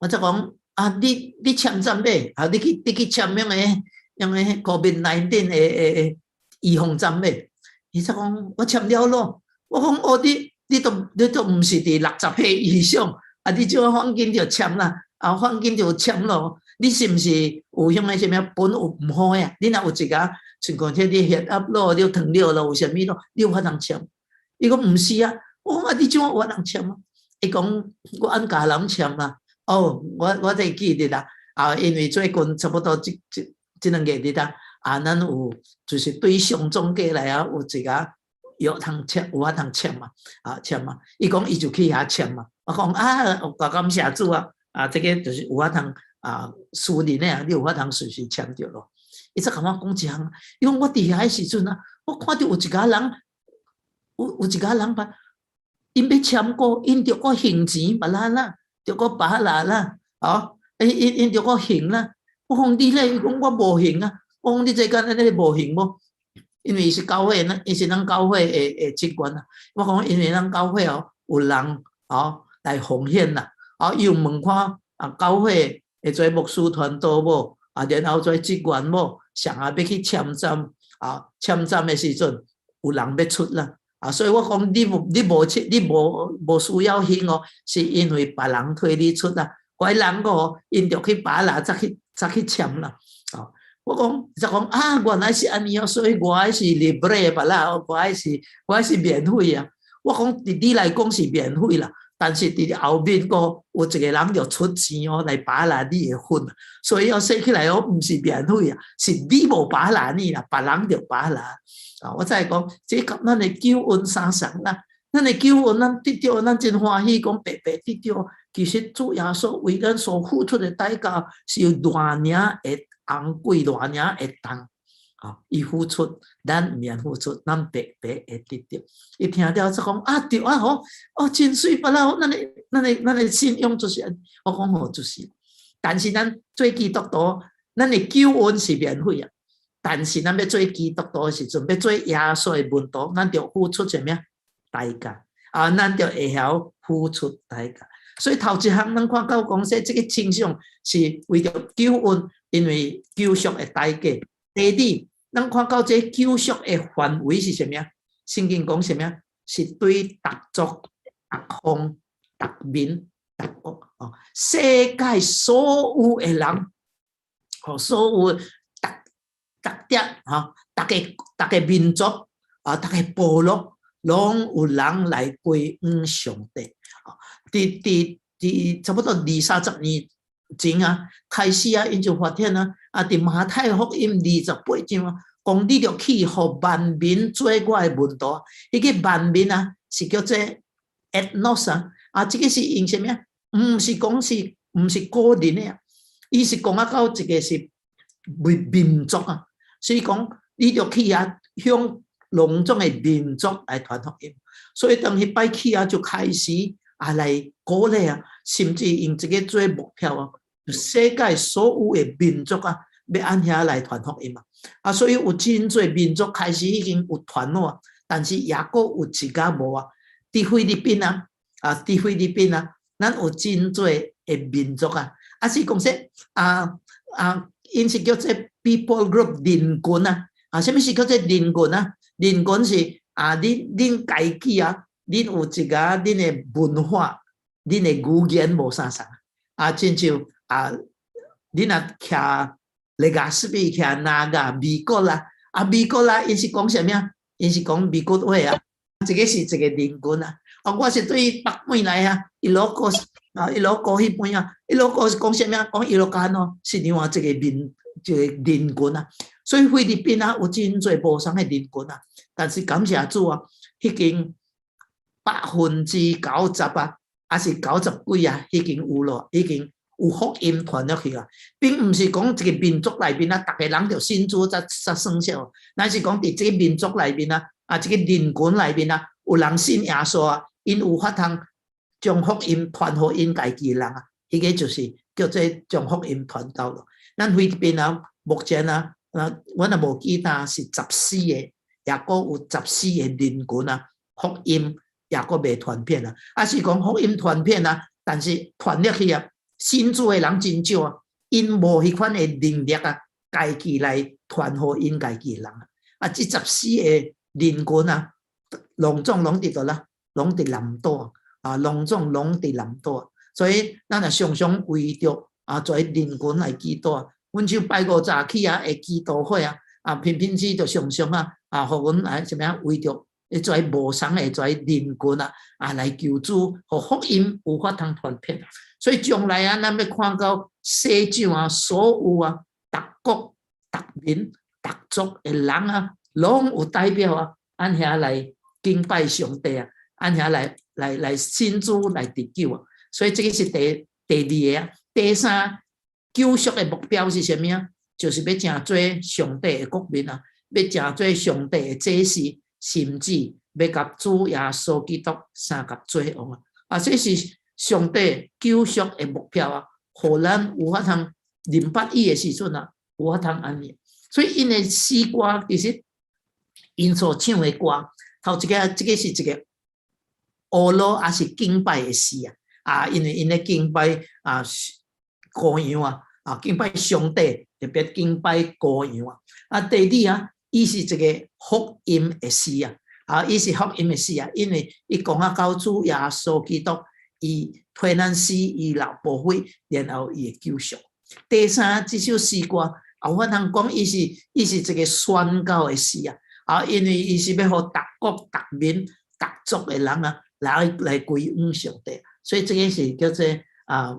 我才講啊，你簽針未？啊，你去簽彼个 COVID-19 的預防針未？伊才講我簽了咯。我講哦，你都毋是佇60歲以上，啊，你這趕緊就簽啦，啊，趕緊就簽咯。你是毋是有彼个啥物本有毋好啊？你若有一个，像講這你血壓咯，你有糖尿咯，有啥物咯，你有法通簽？伊講毋是啊，我講啊，你怎有法通簽啊？伊講我按家人簽啦。哦，我才記得啦。啊，因為最近差不多這兩個日啊，啊，咱有就是對上總過來啊，有一个藥通簽，有法通簽嘛，啊簽嘛。伊講伊就去遐簽嘛。我講啊，我感謝主啊，啊，這个就是有法通啊，私人的啊，你有法通隨時簽著咯。伊才共我講一項，伊講我佇遐的時陣啊，我看著有一家人，有一家人吧，𪜶欲簽過，𪜶著閣還錢別啦啦，著閣拔啦啦，哦，𪜶著閣還啦。我講你咧，伊講我無還啊。我講你這敢按呢無還無？因為伊是教會，咱伊是咱教會的職員啊。我講因為咱教會哦，有人哦來奉獻啦，哦，伊有問看啊，教會會做牧師傳道無？啊，然後做職員無？誰啊欲去簽針啊？簽針的時陣有人欲出啦。啊，所以我講你無錢，你無需要還哦，是因為別人替你出啦。彼人哦，𪜶著去拔啦，才去簽啦。啊，我講就講啊，原來是按呢哦，所以我是 libre 別啦，我是免費啊。我講佇你來講是免費啦，但是佇後面閣有一个人著出錢哦來拔啦你的份，所以要說起來哦，毋是免費啊，是你無拔啦你啦，別人著拔啦。啊，我再講，這佮咱的救恩相仝啦，咱的救恩，咱得著，咱真歡喜，講白白得著。其實主耶穌為咱所付出的代價是有偌爾的昂貴，偌爾的重。啊，伊付出，咱毋免付出，咱白白會得著。伊聽了就講啊，對啊吼，哦，真媠別啦，咱的信仰就是按呢，我講吼就是。但是咱做基督徒，咱的救恩是免費啊。但是咱欲做基督徒的時陣，欲做耶穌的門徒，咱著付出啥物代價啊？咱著會曉付出代價。所以頭一項咱看到講說，這个清相是為著救恩，因為救贖的代價。第二，咱看到這救贖的範圍是啥物啊？聖經講啥物啊？是對逐族、逐方、逐民、逐國哦，世界所有的人，哦，所有逐逐點吼，逐个民族啊，逐个部落，攏有人來歸向上帝。佇差不多二三十年前啊，開始啊，𪜶就發現啊，啊，佇馬太福音28章啊，講你著去予萬民做我的門徒。彼个萬民啊，是叫做 ethnos 啊，啊，這个是用啥物啊？毋是講是，毋是個人的啊，伊是講啊到一个是民族啊，所以講你著去啊，向攏總的民族來傳福音。所以當彼擺起啊，就開始啊來鼓勵啊，甚至用這个做目標啊，世界所有的民族啊，欲按遐來傳福音啊。啊，所以有真濟民族開始已經有傳了啊，但是抑閣有一寡無啊。佇菲律賓啊，啊，佇菲律賓啊，咱有真濟的民族啊，啊是講說啊啊，𪜶是叫做 people group 人群啊，啊，啥物是叫做人群啊？人群是啊，恁家己啊，恁有一个恁的文化，恁的語言無相仝啊，親像啊，恁若徛咧加斯比徛哪個美國啦，啊美國啦，𪜶是講啥物啊？𪜶是講美國話啊，這个是一個人群啊。啊，我是對北美來啊，伊羅哥啊，伊羅哥彼本啊，伊羅哥是講啥物啊？講伊羅干哦，是另外一個民一個人群啊。所以菲律賓啊，有真濟無仝的人群啊。但是感謝主啊，彼間90%啊，抑是九十幾啊，已經有咯，已經有福音傳入去啊。並毋是講一個民族內面啊，逐個人就信主才才算數，乃是講佇這個民族內面啊，啊，這個人群內面啊，有人信耶穌啊，𪜶有法通將福音傳予𪜶家己的人啊，彼個就是叫做將福音傳到咯。咱菲律賓啊，目前啊，啊，我若無記錯是十四個，抑閣有十四個人群啊，福音抑閣未傳遍啊，抑是講福音傳遍啊，但是傳入去啊，信主的人真少啊，𪜶無彼款的能力啊，家己來傳予𪜶家己的人啊，啊，這十四個人群啊，攏總攏佇佗啦，攏佇南島啊，攏總攏佇南島，所以咱若常常為著啊，這人群來祈禱，阮就拜五早起啊，會祈禱會啊，啊，偏偏子就常常啊，啊，予阮來啥物啊，為著這無仝的這人群啊，啊，來求主，予福音有法通傳遍。所以將來啊，咱欲看到世上啊，所有啊，逐國、逐民、逐族的人啊，攏有代表啊，按遐來敬拜上帝啊，按遐來來來信主來得救啊。所以這個是第二個啊，第三救贖的目標是啥物啊？就是欲成做上帝的國民啊，欲成做上帝的祭司，甚至欲佮主耶穌基督相佮做王啊！啊，這是上帝救贖的目標啊，予咱有法通認捌伊的時陣啊，有法通按呢。所以𪜶的詩歌其實𪜶所唱的歌，頭一个這个是一個呵咾抑是敬拜的詩啊！啊，因為𪜶咧敬拜啊羔羊啊，啊敬拜上帝，特別敬拜羔羊啊。啊，第二啊，伊是一個福音的詩啊，啊，伊是福音的詩啊，因為伊講啊到主耶穌基督，伊替咱死，伊流寶血，然後伊會救贖。第三，這首詩歌啊，有法通講，伊是一個宣告的詩啊，啊，因為伊是欲予逐國、逐民、逐族的人啊，來來歸向上帝，所以這個是叫做啊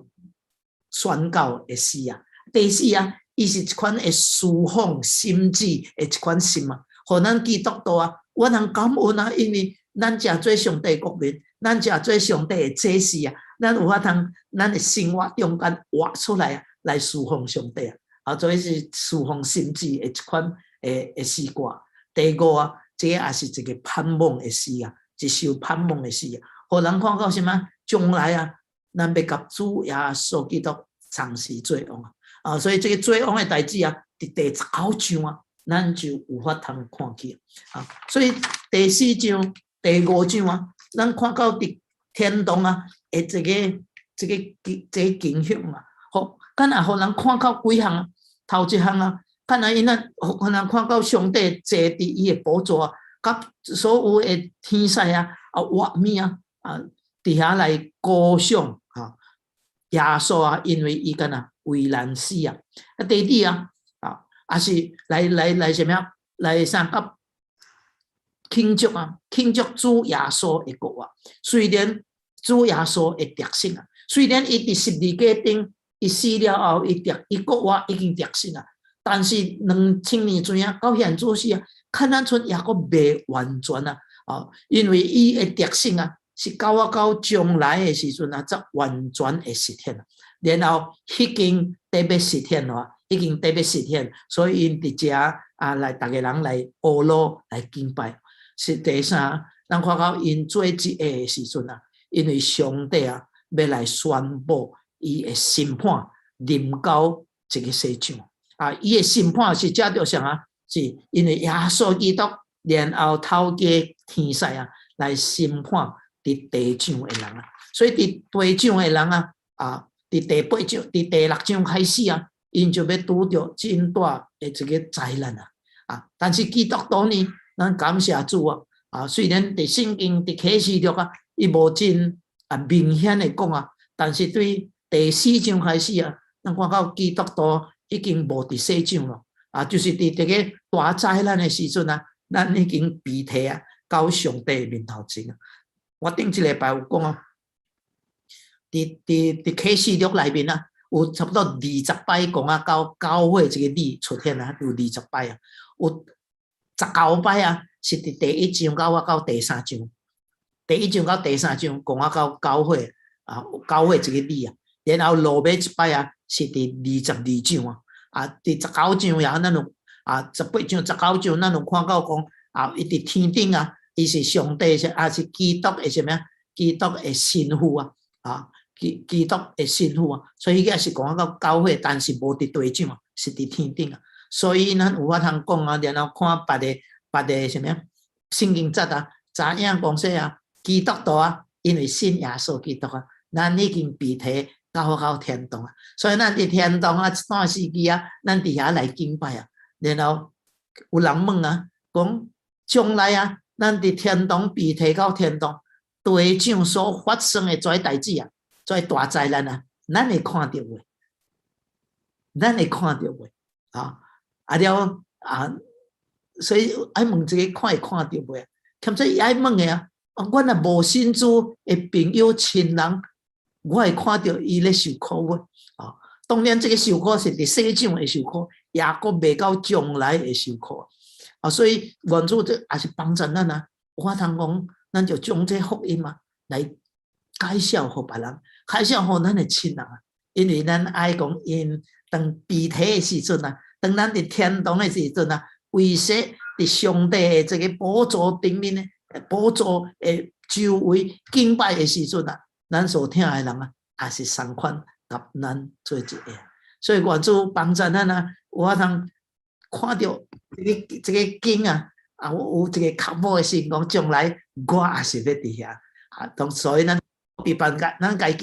宣告的詩啊。第四啊，伊是一款會侍奉心志的一款心啊，予咱基督徒啊，我通感恩啊，因為咱成做上帝國民，咱成做上帝的祭司啊，咱有法通咱的生活中間活出來啊，來侍奉上帝啊，啊，所以是侍奉心志的一款的詩歌。第五啊，這個也是一個盼望的詩啊，一首盼望的詩啊，予人看到啥物？將來啊，咱欲佮主耶穌基督同時做王啊！啊，所以這個做王的代誌啊，佇第十九章啊，咱就有法通看見啊。所以第四章、第五章啊，咱看到佇天堂啊，的這個、這個、這個景象啊，好，敢若予人看到幾項啊？頭一項啊，敢若𪜶啊，予人看到上帝坐佇伊的寶座啊，佮所有的天使啊、啊活物啊，啊，佇遐來歌頌啊，耶穌啊，因為伊敢若為咱死啊。啊，第二啊，啊，抑是來來來啥物啊？來相佮慶祝啊，慶祝主耶穌的復活。雖然主耶穌會得勝啊，雖然伊佇十字架頂伊死了後，伊得伊復活已經得勝啊，但是兩千年前啊，到現在時啊，看咱賰抑閣未完全啊，啊，因為伊的得勝啊，是到啊到將來的時陣啊，才完全會實現啊。然後彼間得欲實現咯，已經得欲實現，所以𪜶佇遮啊來，逐个人來呵咾來敬拜。是第三，咱看到𪜶做一个的時陣啊，因為上帝啊，欲來宣布伊的審判臨到這個世上啊，伊的審判是藉著啥啊？是因為耶穌基督，然後透過天使啊來審判佇地上的人啊，所以佇地上的人啊，啊，佇第八章、佇第六章開始啊，𪜶就欲拄著真大的一個災難啊！啊，但是基督徒呢，咱感謝主啊！啊，雖然佇聖經佇啟示錄啊，伊無真啊明顯的講啊，但是對第四章開始啊，咱看到基督徒已經無佇世上咯，啊，就是佇這個大災難的時陣啊，咱已經被提啊到上帝面頭前啊。我頂一禮拜有講啊，佇啟示錄內面啊，有差不多二十擺講啊，到教會這個字出現啊，有二十擺啊，有19擺啊，是佇第一章到我到第三章，第一章到第三章講啊到教會啊，教會這個字啊，然後落尾一擺啊，是佇22章啊，啊，佇十九章也咱有啊，18章、十九章咱有看到講啊，伊佇天頂啊，伊是上帝是啊，是基督的啥物啊？基督的新婦啊，啊，基督的新婦啊，所以彼個是講到教會，但是無佇地上啊，是佇天頂啊。所以咱有法通講啊，然後看別个啥物啊？聖經節啊，知影講說啊，基督徒啊，因為信耶穌基督啊，咱已經被提到天堂啊，所以咱佇天堂啊，一段時期啊，咱佇遐來敬拜啊。然後有人問啊，講將來啊，咱佇天堂被提到天堂，地上所發生的這代誌啊，這大災難啊，咱會看著無？咱會看著無？啊，啊了啊，所以愛問這個看會看著無啊？兼且伊愛問的啊，阮若無信主的朋友親人，我會看著伊咧受苦無？啊，當然這個受苦是佇世上的受苦，也閣未到將來的受苦啊。所以願主這也是幫助咱啊。有法通講，咱就將這福音啊來介紹予別人，介紹予咱的親人啊。因為咱愛講，𪜶當被提的時陣啊，當咱佇天堂的時陣啊，圍說佇上帝的這個寶座頂面呢，寶座的周圍敬拜的時陣啊，咱所疼的人啊，也是仝款佮咱做一個。所以願主幫助咱啊，有法通看著這個經啊，啊有一個較好的心，講將來我也是欲佇遐啊。當所以咱別辦家，咱家己。